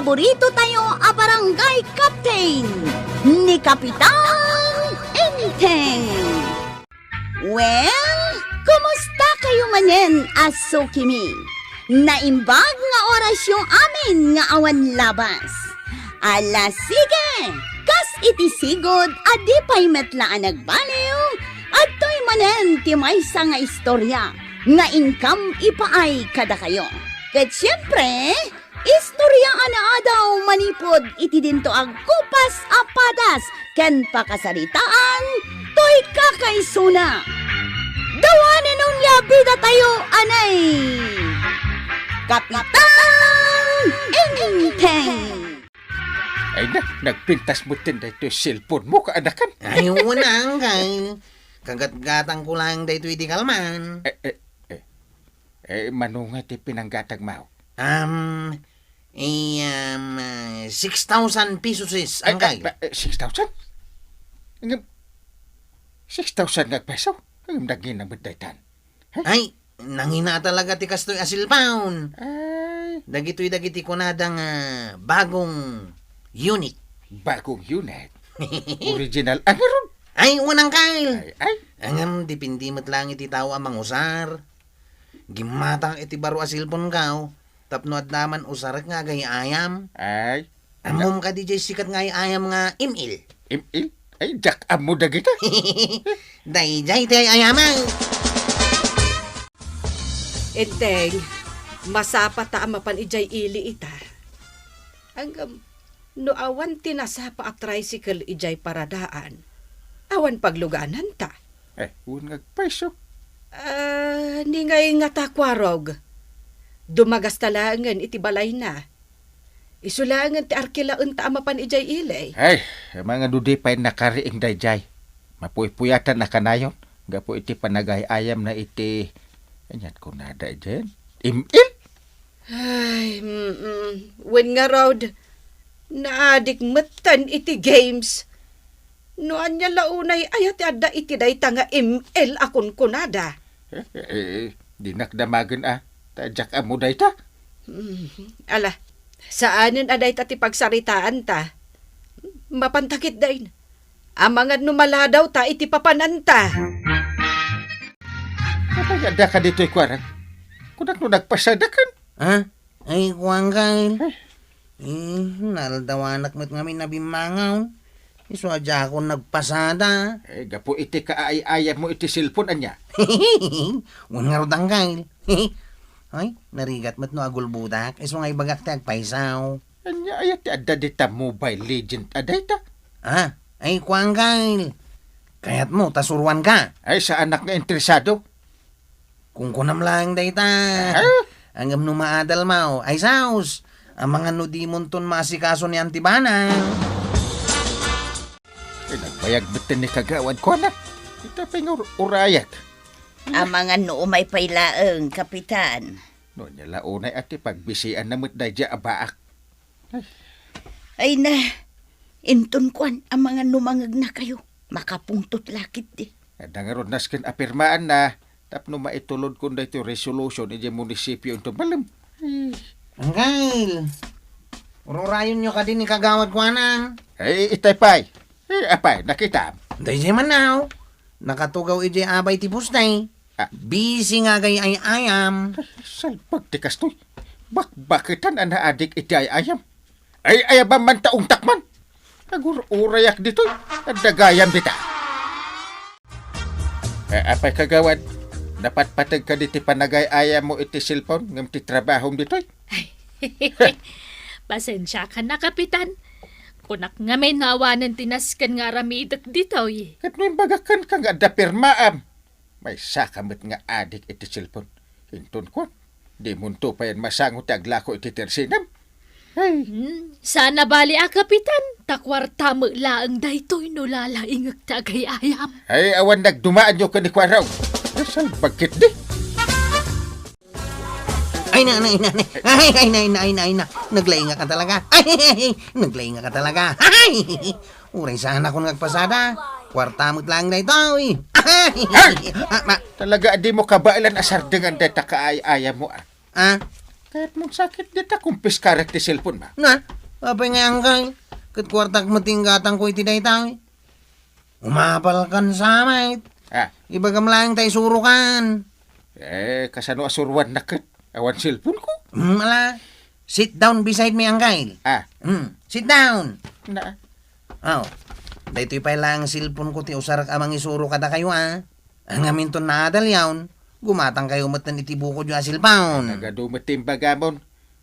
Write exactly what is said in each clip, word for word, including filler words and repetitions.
paborito tayo a barangay captain, ni Kapitan Enteng. Well, kumusta kayo manen a sukimi? Naimbag nga orasyo amin nga awan labas. Ala, sige! Kas iti sigud a di pay met la a nagbaliw, adtoy manen ti maysa nga istorya nga inkam ipaay kadakayo. Ket siempre, istorya a naadaw manipud iti dinto agkupas a padas ken pakasaritaan toy kakaisuna. Dawanen onya bidatayo, anay! Kapitan Enteng! Ay na, nagpintas mo tin daytoy cellphone mo, kaanakan. Ay, wen, Uncle. Kagatgatang ko lang daytoy di kalman. Eh, eh, eh. Eh, mano nga ti pinanggatag mo? Um, eh, um, ah, six thousand pesos is, Ay, Uncle. Ay, ba, eh, six thousand? Ngem, six thousand nga peso? Ngem, nagina met daytan? Ay, nangina talaga ti kastoy a cellphone. Ay. Dagitoy dagiti kunada nga bagong unit. Bagong unit? Original. Ano ron? Ay, wen, Uncle. Ay, ay. Ngem, depende met lang iti tao a mangusar. Gimmatak iti baro a cellphone ko, tapno adda man usarek nga agay-ayam. Ay. Ammom kadi jay sikat nga ay-ayam nga M L? M L? Ay, diak ammo dagita. Dayjay ti ay-ayam. Enteng, masapa ta a mapan idiay ili ita. Ngem, no awan ti nasapa a tricycle idiay paradaan, awan pagluganan ta. Eh, wen nga agpayso. Ah, ni ngay ngata, Kuarog. Dumagasta laengen iti balayna. Isu laengen ti arkilaenta a mapan idiay ili. Ay, amangan no di pay nakariing dayjay. Mapuypuyatan a kanayon gapu iti panagay-ayamna iti, anian kunada idiay? M L? Ay, mm, wen ngarud, naadik metten iti games. No ania la unay aya ti adda iti dayta nga M L a kunkunada? Eh, eh, eh, dinak damagen a, ta diak ammo dayta. Mm, ala, saanen a dayta ti pagsaritaanta. Mapanta ketdin. Amangan no maladaw ta iti papananta. Apay nga adda ka ditoy, Kuarang? Kunak no nagpasadakan? Ha? Ay, kuan, Kyle. Eh, naaldawanak met ngamin a bimmangaw. Isu a diakon nagpasada. Eh, gapu iti kaay-ayam mo iti cellphone, ania? Wen ngarud, Kyle. Ay, narigat met no agulbodak. Isu nga ibagak ti agpayso. Ania aya ti adda dita Mobile Legend a dayta? Ah, ay, kuan, Kyle. Kayatmo ta suruanka? Ay, saanak nga interesado. Kunkunam laeng dayta. Ah? Ngem no maadal mo, ay saos. Amangan no dimonton maasikaso ni Auntie Bana. Eh, nagbayag metten ni Kagawad, kuana. Ita pay nga ur-, urayak. Amangan no umay pay laeng, Kapitan. No, ania la unay a ti pagbisianna met daydiay a baak. Ay. Ay na, inton kuan, amangan no mangegnakayo, makapungtot la ketdi. Adda ngarud nasken a pirmaanna, tapno maitulodkon daytoy resolution idiay munisipio inton malem. Ay. Anggail, ururayonyo kadi ni Kagawad kuana? Ay, itay pay. Eh, apay, nakitam? Daydiay man, aw. Nakatugaw idiay abay ti poste. Ah. Busy nga agay-ayam. Salpag ti kastoy. Bakbaketan a naadik iti ay-ayam. Ay-ayam man ta ungtak man. Agur-urayak ditoy. Adda gayam dita. Eh, apay, Kagawad, napatpateg ka diti panagay-ayam mo iti cellphone ngem ti trabahom ditoy? Pasensiakan a, Kapitan. Kunak ngamin nga awanen ti nasken nga aramidek ditoy. Ket no imbagak kenka nga adda pirmaam, maysaka met nga adik iti cellphone. Inton kuan, dimonto payen masango ti aglako iti tersinam. Ay. Hmm, saan a bali a, Kapitan, ta kuarta met laeng daytoy no lalaingek ti agay-ayam. Ay, awan nagdumaanyo ken ni Kuarog. Salbag ketdi. Ay na, ay na, ay na, ay na. Ay, ay na, ay na, ay na, ay na. Naglaingak ka talaga. Ay, ay, ay, naglaingak ka talaga. Ay! Uray saan akon nga agpasada. Kuarta met laeng daytoy. Ay! Ay! Ah, ma- Talaga, di mo kabaelan a sardengan dayta kaay-ayam mo, ah. Ah? Kayatmon sakit, dita kumpiskarek ti cellphone-mo. Na, apay ngay, Angkal? Ket kuartak met ti inggatangko iti dayta. Umapalkan sa met. Ah. Ibagam laeng ta isurokan. Eh, kasano a suroannak ket awan cellphone-ko? Hmm, ala. Sit down beside me, Angkal. Ah. Hmm, sit down. Na. Oh, daytoy pay laeng cellphone-ko ti usarek a mangisuro kadakayo, a. Ngamin ton naadal yaon, gumatangkayo metten iti bukodyo a cellphone. Nagadu met ti imbagamon.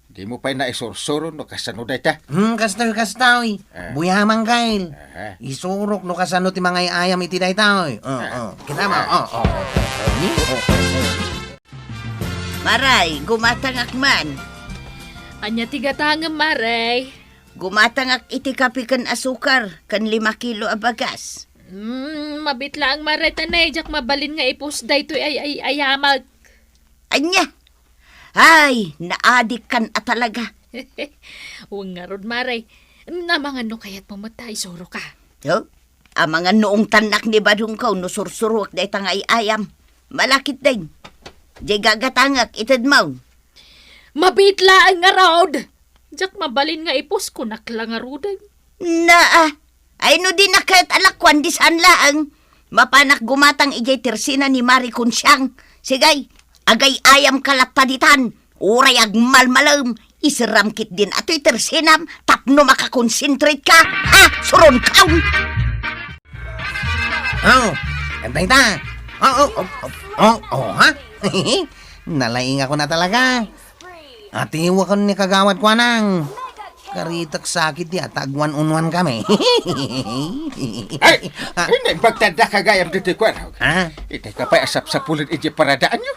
Dimo pay naisursuro no kasano dayta? Hmm, kastoy, kastoy. Ah. Buyaman, Kyle. Aha. Isurok no kasano ti mangay-ayam iti dayta, oy. Oh, Ah. oh. Kita mo? Ah. Oh, oh, oh, oh. Ni? Oh, oh, oh. Maray, gumatangak man. Ania ti gatangem, Maray? Gumatangak iti kape ken asukar, ken lima kilo a bagas. Hmm, mabit laeng, Maray, ta nay, diak mabalin nga ipus daytoy ay, ay, ayamak. Ania? Ay, naadikkan a talaga. Wen ngarud, Maray. Amangan no kayatmo met ta isuroka. Oh? Amangan no ungtannak ni badongko no sursuroek dayta nga ay-ayam. Malakit den. Diay gagatangak, ited mo. Mabit laeng ngarud. Diak mabalin nga ipus, kunak la ngaruden. Naa, ay no di nakayat a lakuan, di saan laeng. Mapanak gumatang idiay tersina ni Mari Kunsiang. Sige, agay-ayam ka latta ditan. Uray agmalmalem, iseram ketdin atoy tersinam tapno makakonsentrate ka. Ha? Suron kaon! Oh, antay ta. Oh, oh, oh, oh, oh, oh, ha? Nalaingakon a talaga. Atiwakon ni Kagawad Kuanang. Karitak sakit di ata agwan-unwan kami. Ay! Ah. Ay, naimbag ta adda ka gayam ditoy kuan, ha? Ha? Itay ka pay a sapsapulen iti paradaanyo.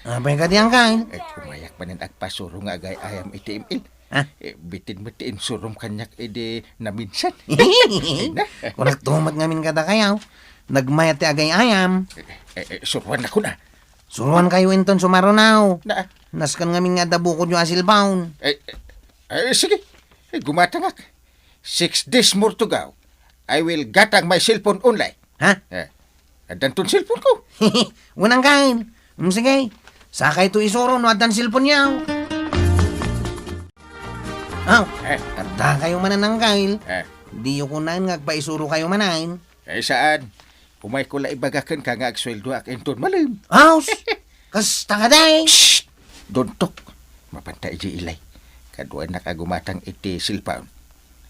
Apay kadi, Angkal? Ay, kumayak manen agpasuro nga agay-ayam iti M L. Ha? Eh, bitin met ti insurom kaniak idi naminsan. Ay na. Kunak tumet ngamin kadakayo. Nagmayat ti agay-ayam. Eh, eh, eh, suruannakon a. Suruankayo inton sumarunaw. Na. Nasken ngamin nga adda bukodyo a cellphone. Eh, eh, eh, sige. Eh, gumatangak. Six days more to go. I will gatang my cellphone only. Ha? Eh, addanton cellphone-ko. Wen, Angkal. Mm, sige. Sakayto isuro no addan cellphone-yo. Aw, Eh. Addakayo manen, Angkal. Eh. Diyo kunaen nga agpaisurokayo manen. Eh, saan? Umayko la ibaga kenka nga agsueldoak inton malem. Aws! Kasta kadi? Shh! Duntok! Mapanta idiay ilay. Kaduanak a gumatang iti cellphone.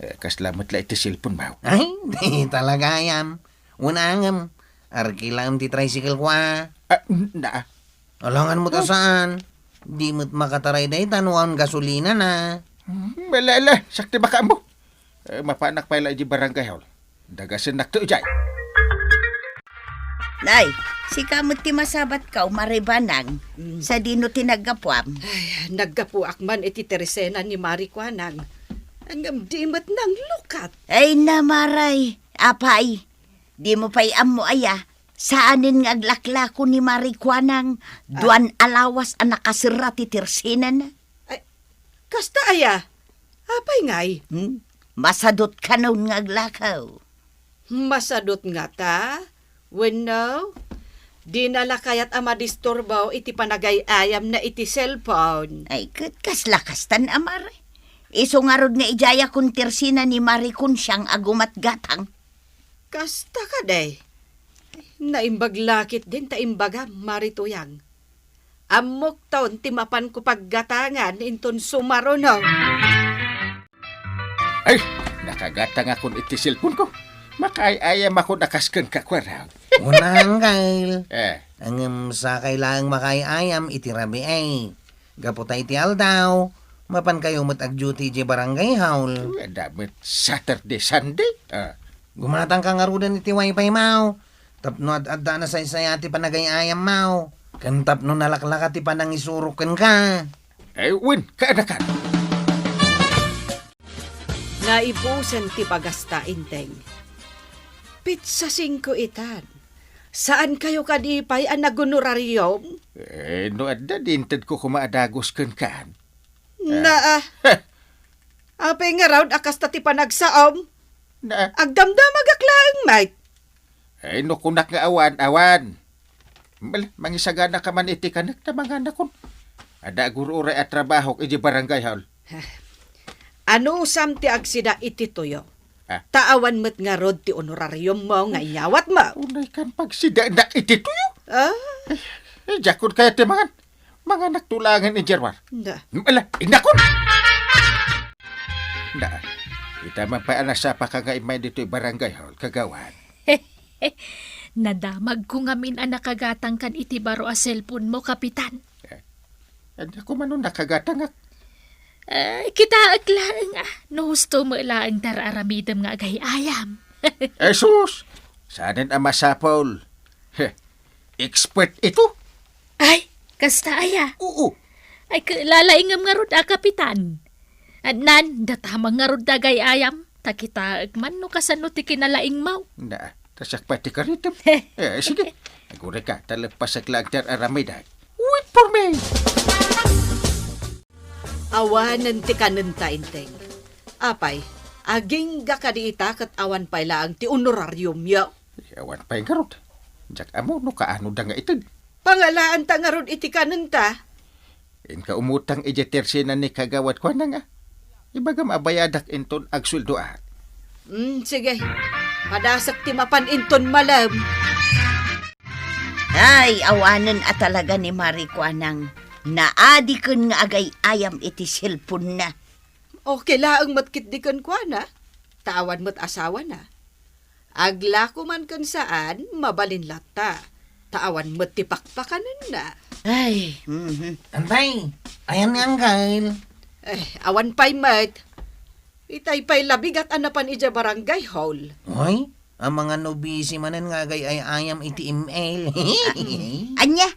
Eh, kasla met la iti cellphone-mo. Ay, di talaga, ayam. Unangem, arkilaem ti tricycle-ko a. Ah, n-, naa. Alangan mo ta saan. Di met makataray dayta no awan gasolinana. Hmm, ala, ala, sakti makaammo. Eh, mapanak pay la iti barangay hall. Dagasennak to idiay. Nay, sika met ti masabatko, Mari Banang. Mm. Sadino ti naggapuam? Ay, naggapuak man iti tersina ni Mari Kuanang. Ngem di met nanglukat. Ay, namaray. Apay, dimo pay ammo aya? Saanen nga aglaklako ni Mari Kuanang, Ah. duan a lawas a nakaserra ti tersinana. Ay, kasta aya? Apay ngay? Hmm? Masadot kanon nga aglakaw. Masadot ngata? Wenno, dina la kayat a madisturbo iti panagay-ayamna iti cellphone. Ay, ket kasla kastan, Amar. Isu ngarud nga idiayakon tersina ni Mari Kunsiang a gumatgatang. Kasta kadi? Naimbag la ketdin ta imbagam, Mari Tuyang. Ammokton ti mapanko paggatangan inton sumaruno. Ay, nakagatangakon iti cellphone-ko. Makaay-ayamakon a kas kenka, Kuarang. Unang, Kyle. Eh. Ngem sakay laeng makaay-ayam iti rabii. Gapu ta iti aldaw, mapankayo met ag-duty idiay barangay hall. Adda met Saturday, Sunday. Ah. Gumatangka ngaruden iti wifi-mo. Tapno ad-adda a nasaysayat ti panagay-ayammo. Ken tapno nalaklaka ti panangisurok kenka. Eh, wen, kaanakan. Naibusen ti bagasta, Enteng. Petsa singko itan. Saankayo kadi pay a nagonorarium? Eh, no adda, di intedko koma a dagus kenka. Naa. Heh. Apay ngarud a kasta ti panagsaom? Naa. Agdamdamagak laeng met. Eh, no kunak nga awan, awan. Mal-, mangisaganaka man iti kanek ta manganakon. Adda agur-uray a trabahok iti barangay hall. Anusam ti agsida iti tuyo? Ah. Ta awan met ngarud ti honorariummo nga inyawatmo. Unay kan pagsidanak iti tuyo? Ah? Eh, eh, diakon kaya ti mangan. Manganak tulangan idiay ruar. Da. Ala, indakon! Da, ita man pay a nasapaka nga immay ditoy barangay hall, kagawad. Nadamagko ngamin a nakagatangkan iti baro a cellphone mo, Kapitan. Eh, ania ko man no nakagatangak? Eh, kitaek laeng, ah, no husto mo laeng ti ar-aramidem nga agay-ayam. Jesus! Saanen a masapul. Heh, expert ito? Ay, kasta aya. Oo. Ay, kalalaingem ngarud a, Kapitan. Adnan, datamang ngarud dagay ayam, ta kitaek man no kasano ti kinalaingmo. Na, ta siak pay ti karitem. Eh, sige. Agurayka, ta leppasak laeng ti ar-aramidek. Wait for me! Awanen ti kanenta, Enteng. Apay, agingga kadi ita ket awan pay laeng ti honorariumyo? Awan pay ngarud. Diak ammo no kaano da nga ited. Pangalaanta ngarud iti kanenta? Inka umutang idiay tersena ni Kagawad Kuanang a. Ibagam a bayadak inton agsueldoak. Mm, sige. Padasek ti mapan inton malem. Ay, awanen a talaga ni Mari Kuanang. Naadiken nga agay-ayam iti cellphone-na. Okay laeng met ketdi kenkuana, ta awan met asawana. Aglako man ken saan, mabalin latta, ta awan met ti pakpakanenna. Ay, mhm. Antay, ayan ni Angkel. Eh, awan pay met. Itay pay labigat a napan idiay barangay hall. Ay, amangan no busy manen nga agay-ay-ayam iti M L. Ania?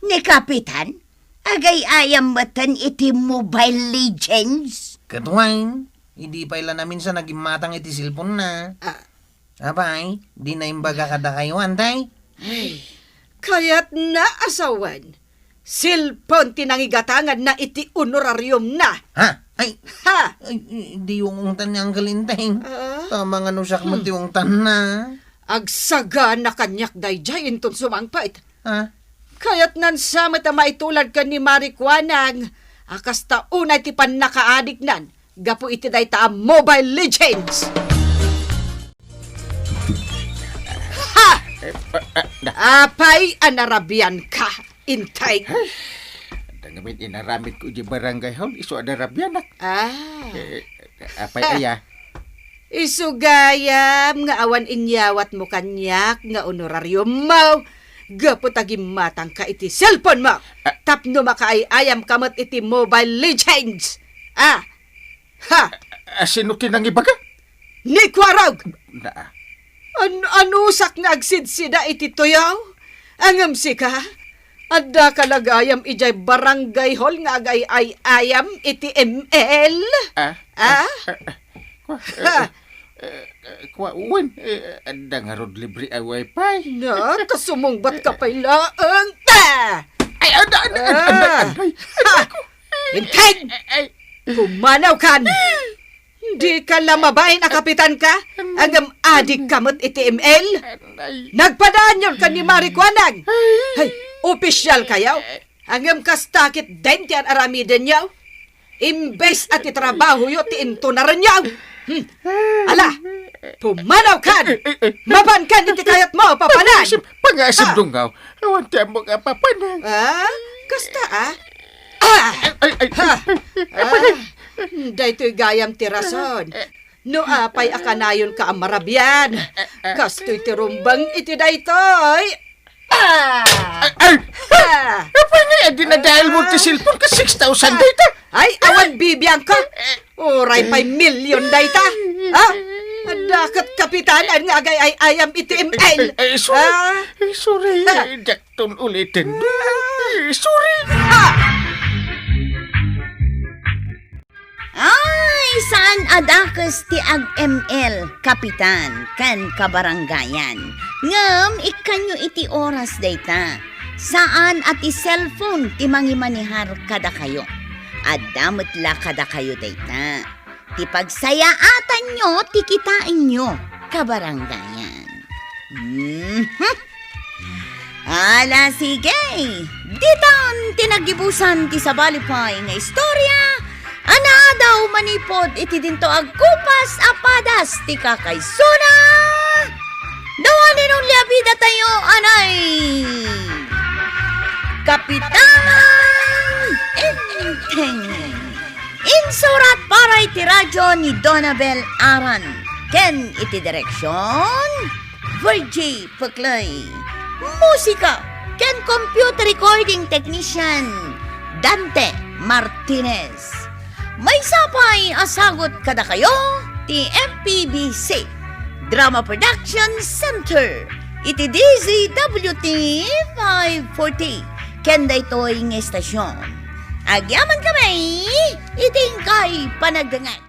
Ni Kapitan? Agay-ayam metten iti Mobile Legends? Ket wen, idi pay la naminsan a gimmatang iti cellphone-na. Ah. Apay, di na imbaga kadakayo, antay? Ay, kayatna a sawen. Cellphone ti nangigatanganna iti honorariumna. Ha? Ay, Ha! Ay, di ungtan ni Uncle Enteng. Ah? Tama nga no siak met Hmm. ti ungtanna. Agsagana kaniak daydiay inton sumangpet. Ha? Kayatnan sa met a maitulad ken ni Mari Kuanang a kasta unay ti pannakaadiknan gapu iti dayta a Mobile Legends. Ha! Eh, pa-, ah, da- Apay a narabianka, Enteng? Ay, adda ngamin inaramidko iti barangay hall, isu a narabianak. Ah. Eh, apay Ha! aya? Isu gayam nga awan inyawatmo kaniak nga honorariummo gapu ta gimmatangka iti cellphone-mo Ah. tapno makaay-ayamka met iti Mobile Legends. Ah. Ha! Ah, sino ti nangibaga? Ni Kuarog! Na. An-, anusak nga agsidsida iti tuyaw? Ngem sika, adda ka la gayam idiay barangay hall nga agay-ay-ayam iti M L? Ah? Ah? Ah, ah, kua-, Ha? eh, eh, eh, kua-, wen, eh, adda ngarud libre a wifi. Na, ta sumungbat ka pay laeng. Ta! Ay, ada, ada, ada, ada, Ah. ada. Ay, Ha! Enteng! Ay, ay. Pumanawkan! Dika la mabain a kapitan ka? Ngem adik ka met iti M L? Ay. Nagpadaanyon ken ni Mari Kuanang? Ay. Hay, opisyal kayo? Ngem kasta ketdin ti ar-aramidenyo? Imbes a ti trabahoyo ti intunarenyo. Hmm. Ala, pumanawkan! Mapankan iti kayatmo, papanan! Pangasem, pangasem, Ha? Dunggaw. Awan ti ammok a papanan. Ah? Kasta, ah? Ah! Ay, ay, ay. Ha? Ay, ay, ay. Ah, daytoy gayam ti rason. No apay a kanayonka a marabian, kastoy ti rumbeng iti daytoy. Ah! Ay, ay! Ah! Apay nga, eh, di na dahil mo ti cellphone ka six thousand data. Ay, awan bibiang ka. Uray pay milyon dayta. Ha? Adda ket kapitan nga agay-ay-ayam iti M L. Eh, eh, sorry. Ah? Eh, sorry. Ha? Eh, diak ton uliten. Ah. Eh, sorry. Ha? Ay, saan a dakes ti ag-M L, kapitan, ken kabarangayan. Ngem ikkanyo iti oras dayta. Saan a ti cellphone ti mangimanehar kadakayo. Adda met la kadakayo dayta. Ti pagsayaatanyo ti kitaenyo, kabarangayan. Mhm. Ala, sige. Ditan ti naggibusan ti sabali pay nga istorya a naadaw manipud iti dinto agkupas a padas ti kakaisuna. Dawanen only a bidatayo anay Kapitan Enteng. Insurat para iti radyo ni Donabel Aran ken iti direksion, Virgie Peclay. Musika ken computer recording technician, Dante Martinez. Maysa pay a sagut kadakayo ti M P B C Drama Production Center iti D Z W T five forty ken daytoy nga estasion. Agyaman kami iti inkay panagdengngeg.